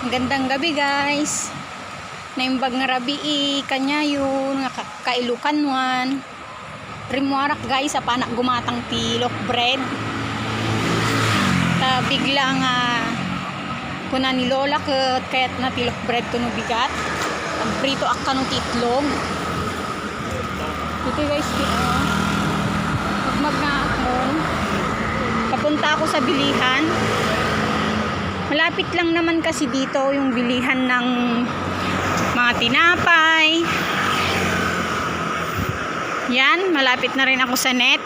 Gandang gabi guys. Naimbag nga rabi kanya yun nga kailukan wan. Rimuarak guys sa panak gumatang pilok bread. Ta bigla nga kuna ni lola ket na pilok bread kuno bigat. Prito ak kanong titlog. Ito guys magmag na ako. Papunta ako sa bilihan. Malapit lang naman kasi dito yung bilihan ng mga tinapay. Yan, malapit na rin ako sa net.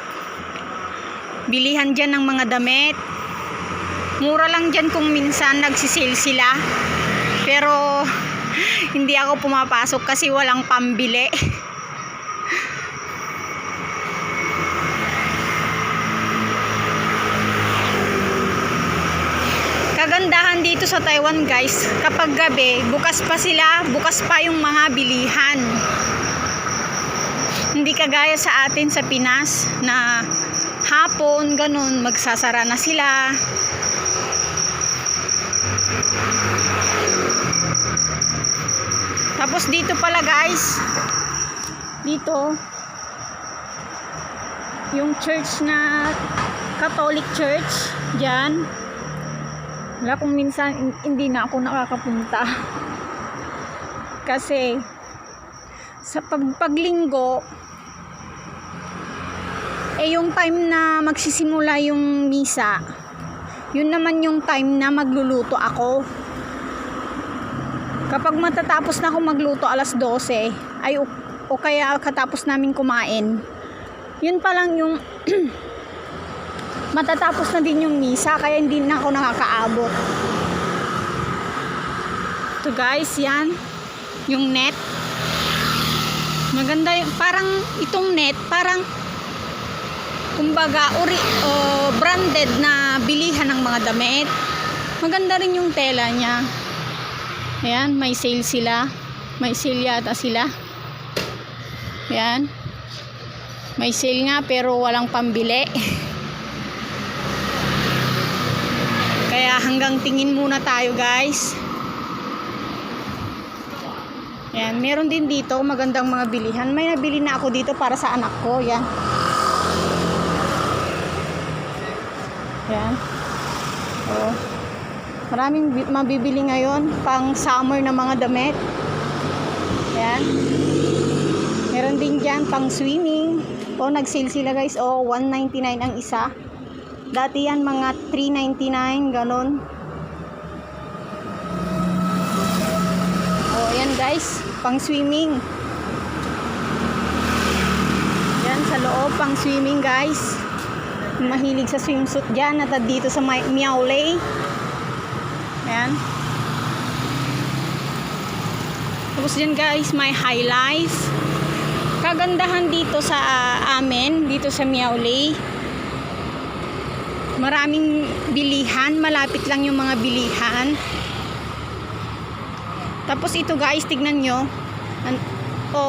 Bilihan dyan ng mga damit. Mura lang dyan kung minsan nagsisale sila. Pero hindi ako pumapasok kasi walang pambili. Kagandahan dito sa Taiwan guys, kapag gabi, bukas pa yung mga bilihan. Hindi kagaya sa atin sa Pinas na hapon, ganun, magsasara na sila. Tapos dito pala guys, dito, yung church na Catholic Church, dyan. Wala kung minsan hindi na ako nakakapunta kasi sa paglinggo yung time na magsisimula yung misa, yun naman yung time na magluluto ako. Kapag matatapos na ako magluto alas 12 ay o kaya katapos namin kumain, yun pa lang yung matatapos na din yung misa, kaya hindi na ako nakakaabot. Ito guys, yan yung net. Maganda yung, parang itong net, parang kumbaga branded na bilihan ng mga damit. Maganda rin yung tela niya. Ayan, may sale sila. May sale yata sila. Ayan. May sale nga pero walang pambili. Kaya hanggang tingin muna tayo guys. Yan, meron din dito magandang mga bilihan. May nabili na ako dito para sa anak ko. Yan. Yan. Oh. Maraming mabibili ngayon pang summer na mga damit. Yan. Meron din dyan pang swimming. Oh, nag-sale sila guys. Oh, $199 ang isa. Dati yan mga $399 ganon. Oh, yan guys, pang swimming. Yan sa loob pang swimming guys. Mahilig sa swimsuit diyan at dito sa Miaolei. Ayan. Tapos yan guys, may high life. Kagandahan dito sa amin, dito sa Miaolei. Maraming bilihan, malapit lang yung mga bilihan. Tapos ito guys, tignan nyo.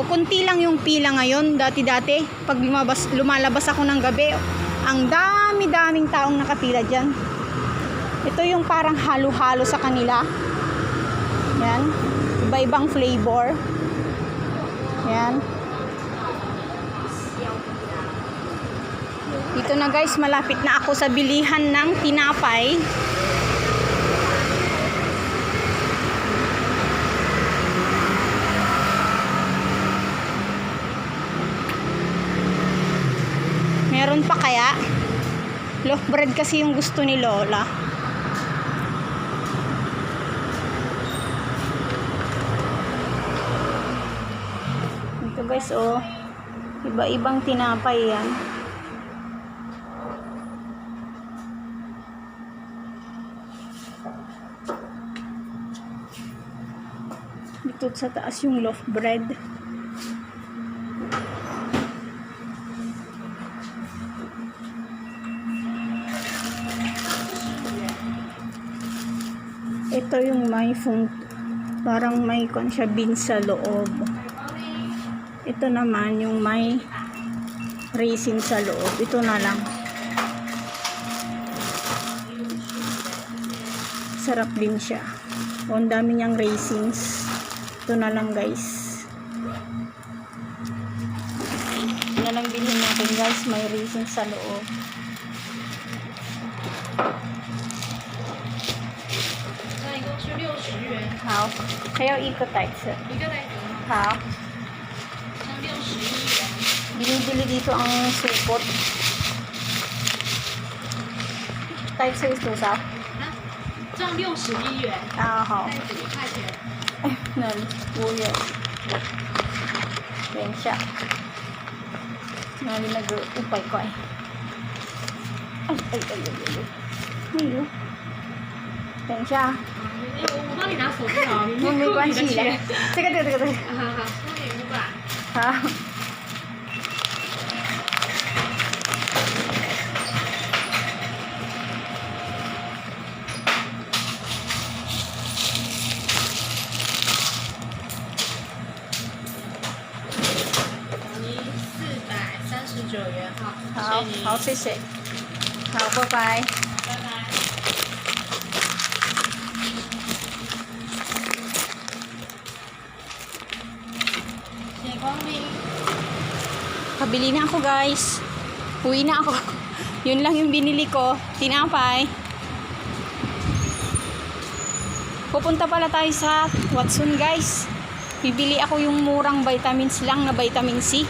Kunti lang yung pila ngayon. Dati-dati, pag lumalabas ako ng gabi, ang dami-daming taong nakapila dyan. Ito yung parang halo-halo sa kanila. Yan. Iba-ibang flavor. Yan. Dito na guys, malapit na ako sa bilihan ng tinapay. Meron pa kaya? Loaf bread kasi yung gusto ni Lola. Ito guys, oh. Iba-ibang tinapay yan. Dito sa taas yung loaf bread. Ito yung may parang may siya beans sa loob. Ito naman yung may raisin sa loob. Ito na lang. Sa masarap din siya. O, ang dami niyang raisins. Ito na lang guys. Ito na lang bilhin natin guys. May raisins sa loob. How? Kayo ikot type sir. How? Binibili dito ang supot. Type sir is 多少？这样61元， Ah, 好。袋子5块钱。哎，那5元。等一下。Nali nag-upay ko ay. Ay. Ay, oh. 等一下。我帮你拿手机好，你没关系的。这个。好好，收你500。好。439元，好，好，谢谢。好，拜拜。拜拜。谢谢光临。Kabili na ako guys. Uwi na ako. Yun lang yung binili ko. Tinapay. Pupunta pala tayo sa Watson guys. Bibili ako yung murang vitamins lang na vitamin C.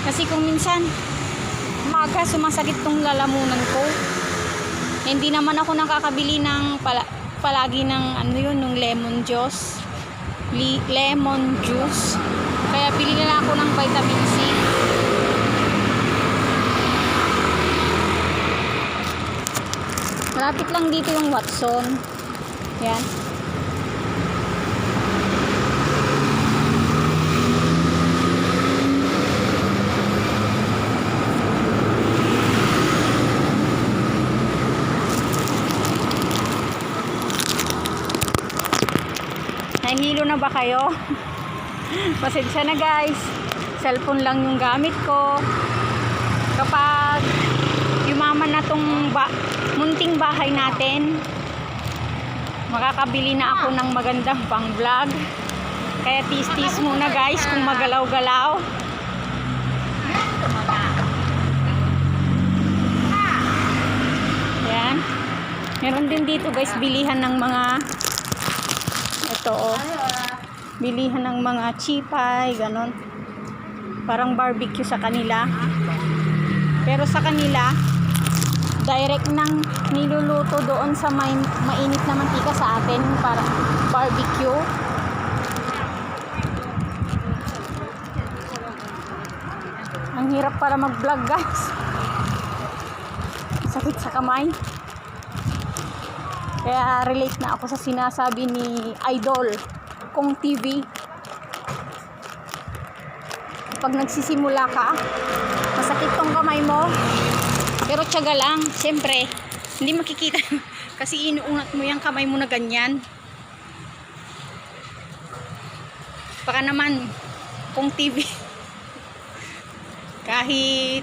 Kasi kung minsan umaga sumasakit tong lalamunan ko. Hindi naman ako nakakabili ng palagi ng ano yun, ng lemon juice. Lemon juice. Kaya bili na lang ako ng vitamin C. Malapit lang dito yung Watson. Yan. Nahihilo na ba kayo? Pasensya na guys. Cellphone lang yung gamit ko. Kapag yumaman na tong munting bahay natin, makakabili na ako ng magandang pang vlog. Kaya tis-tis muna guys kung magalaw-galaw. Yan. Meron din dito guys bilihan ng mga ito oh. Bilihan ng mga chipay, ganon. Parang barbecue sa kanila. Pero sa kanila, direct nang niluluto doon sa mainit na mantika, sa atin parang barbecue. Ang hirap para mag-vlog guys. Sakit sa kamay. Kaya relate na ako sa sinasabi ni Idol Kong TV. Pag nagsisimula ka, masakit tong kamay mo, pero tiyaga lang. Siyempre, hindi makikita kasi inuunat mo yung kamay mo na ganyan. Baka naman Kong TV kahit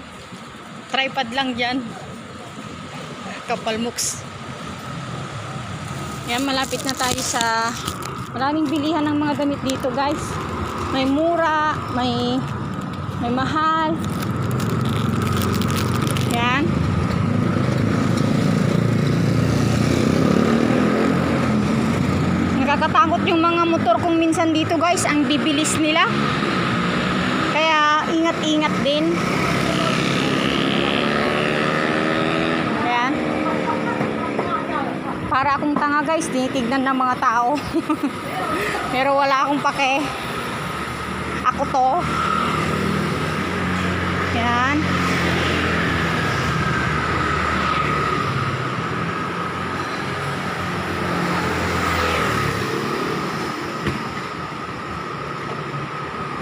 tripod lang dyan, kapal muks. Yan, malapit na tayo sa maraming bilihan ng mga damit dito guys. May mura, may mahal. Yan. Nakakatakot yung mga motor kung minsan dito guys, ang bibilis nila. Kaya ingat-ingat din. Ayan. Para akong tanga guys, tinitignan ng mga tao. Pero wala akong pake. Ako to. Yan.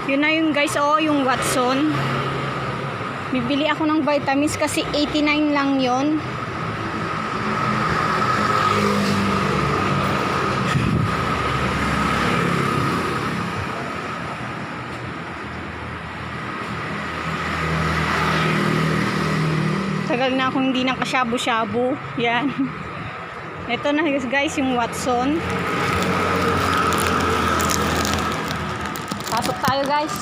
Yun na yun guys, oh, yung Watson. Bibili ako ng vitamins kasi 89 lang yon. Tagal na akong hindi nakashabu-shabu. Yan. Ito na guys yung Watson. Pasok tayo guys.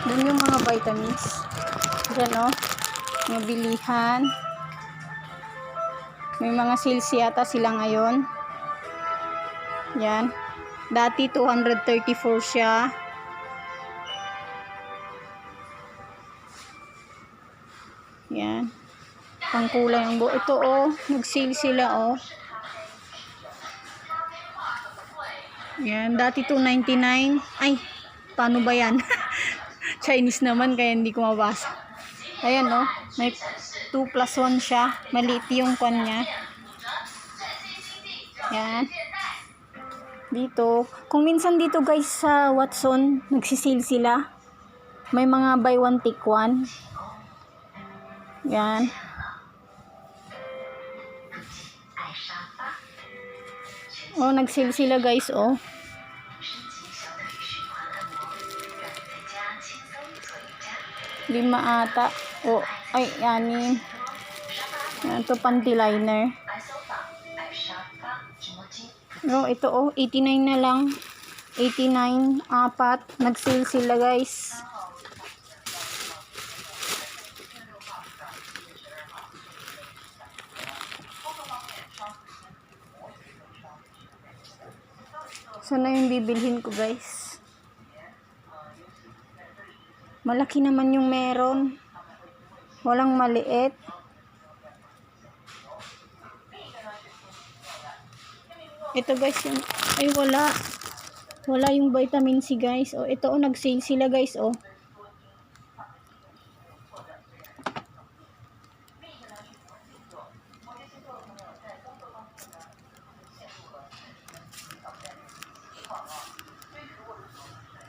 Doon yung mga vitamins. Diyan o. Mga bilihan. May mga sales yata sila ngayon. Yan. Dati 234 siya. Yan. Pangkulay ang buo. Ito oh, nag-sale sila oh. Yan, dati 299. Ay, paano ba yan? Chinese naman kaya hindi ko mabasa. Ayan oh, may 2 plus 1 siya. Maliit yung kwan niya. Yan. Dito, kung minsan dito guys sa Watson, nagsisale sila. May mga buy one take one. Yan. Oh, nagsale sila guys, oh. Lima ata. Oh, ay, yanin. Yan, ito panty liner. Oh, ito oh, 89 na lang. 89, apat. Nag-sale sila guys. Sana yung bibilhin ko guys. Malaki naman yung meron. Walang maliit. Ito guys, yung, ay wala. Wala yung vitamin C guys. Oh, ito oh, nag-sale sila guys oh.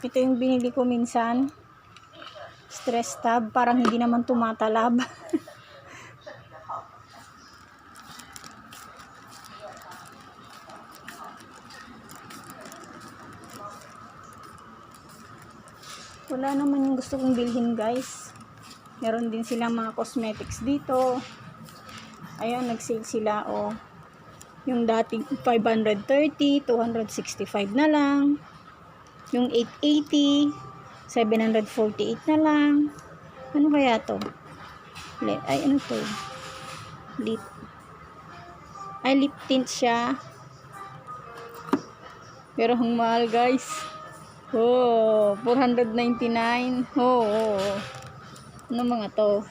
Ito yung binili ko minsan. Stress tab, parang hindi naman tumatalab. Wala naman yung gusto kong bilhin guys. Meron din silang mga cosmetics dito. Ayan, nag-sale sila oh. Yung dating 530, 265 na lang. Yung 880, 748 na lang. Ano kaya to? Ay, ano to? Lip. Ay, lip tint siya. Pero ang mahal guys. Oh, 499. Oh. Ano mga to?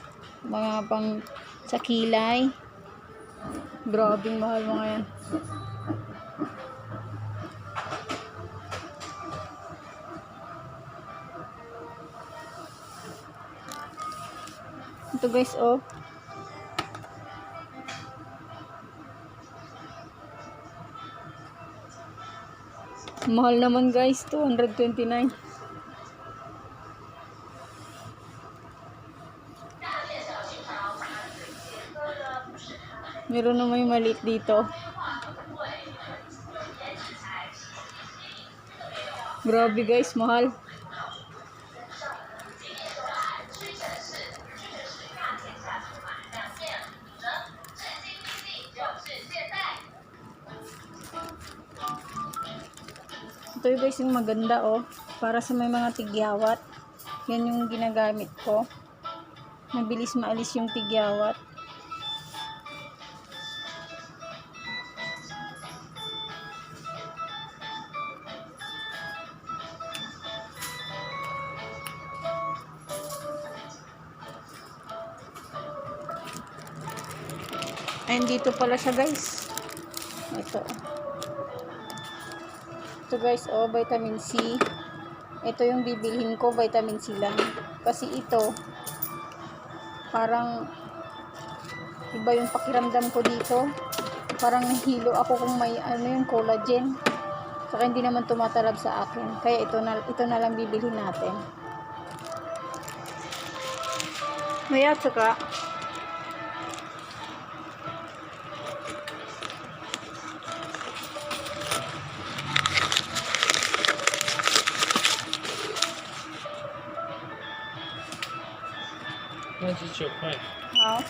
Mga pang sa kilay. Grabing mahal mga yan. Ito guys, oh. Mahal naman guys, 229. Meron naman yung maliit dito. Grabe guys, mahal. Ito guys yung maganda oh. Para sa may mga tigyawat. Yan yung ginagamit ko. Mabilis maalis yung tigyawat. Ayun, dito pala siya guys. Ito. Ito guys, oh, vitamin C. Ito yung bibilhin ko, vitamin C lang. Kasi ito, parang iba yung pakiramdam ko dito. Parang nahilo ako kung may ano yung collagen. Saka hindi naman tumatalab sa akin. Kaya ito na lang bibilhin natin. Maya, tsaka 29块。好。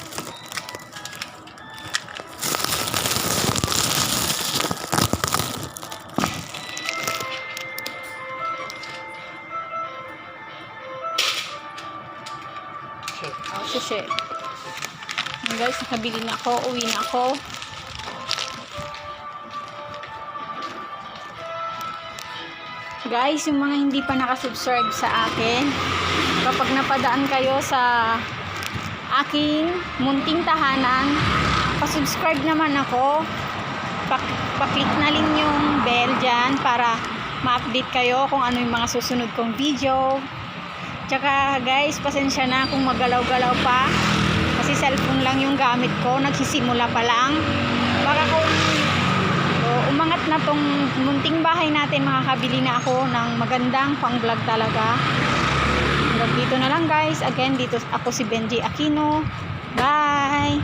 好，谢谢。Guys, nakabili na ako. Uwi na ako. Guys, yung mga hindi pa nakasubscribe sa akin, kapag napadaan kayo sa aking munting tahanan, pasubscribe naman ako. Pa-click na rin yung bell dyan para ma-update kayo kung ano yung mga susunod kong video. Tsaka guys, pasensya na kung magalaw-galaw pa kasi cellphone lang yung gamit ko, nagsisimula pa lang. Baka kung umangat na tong munting bahay natin, makakabili na ako ng magandang pang-vlog talaga. Hanggang dito na lang guys. Again, dito ako si Benji Aquino. Bye!